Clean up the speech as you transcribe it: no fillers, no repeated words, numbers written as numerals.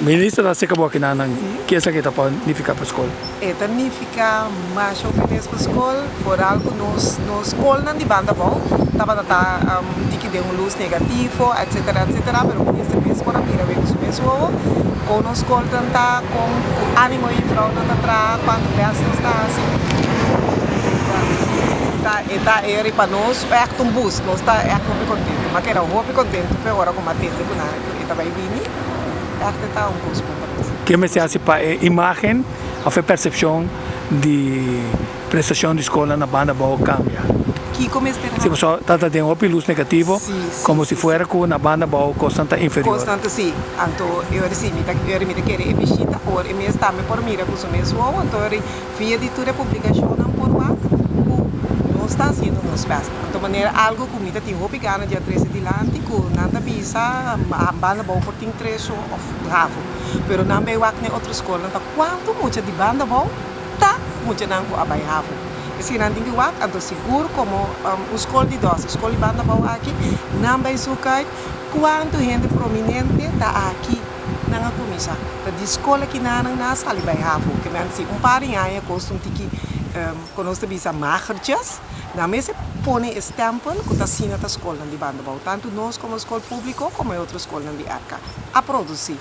Minister ta seka bo akinan nan ke esaki ta por nifiká pa skol? E ta nifiká masha hopi mes pa skol, foral ku nos nos skolnan di banda abou tabata ta tiki den un lus negativo etsetera etsetera, pero minister mes por a mira wek ku su mes wowo kon nos skolnan ta, kon ku animo e yufrounan ta traha, kuantu bes nos ta hasi. Ta e ta eri pa nos ègt un boost, nos ta ègt hopi kontentu, mi a keda hopi kontentu p'e ora ku mi a tende ku nan e ta bai bini. Ègt e ta un kos bon pa nos. Ke mester hasi pa e imágen òf e persepshon di prestashon di skolnan na banda abou kambia? Kiko mester Si hasi? pasobra ta ta den hopi lus negativo, komo si fuera ku na banda abou kosnan ta inferior. Kosnan ta si. Anto e ora si mi ta e ora mi ta kere e bishita ora e mes tambe por mira ku su mes wowo. Anto ora via di tur e publikashonnan por wak ku nos ta hasiendo nos bèst. Anto manera algu ku mi ta tin hopi gana di a trese dilanti ku nan ta bisa banda abou por tin tres òf havo pero nan bai wak den otro skolnan ta kuantu mucha di banda abou ta muchanan ku a bai havo. Esei nan tin ki wak anto sigur komo un skol di dos e skol di banda abou aki nan bai zoek uit kuantu hende prominente ta aki nan a kuminsá ta di skol aki nan nan a sali bai havo ke men si un par di aña kosta un tiki ku nos ta bisa magertjes nan mester pone e stempel ku ta asina ta skolnan di banda abou tantu nos komo skol públiko komo e otro skolnan di RK a produsí.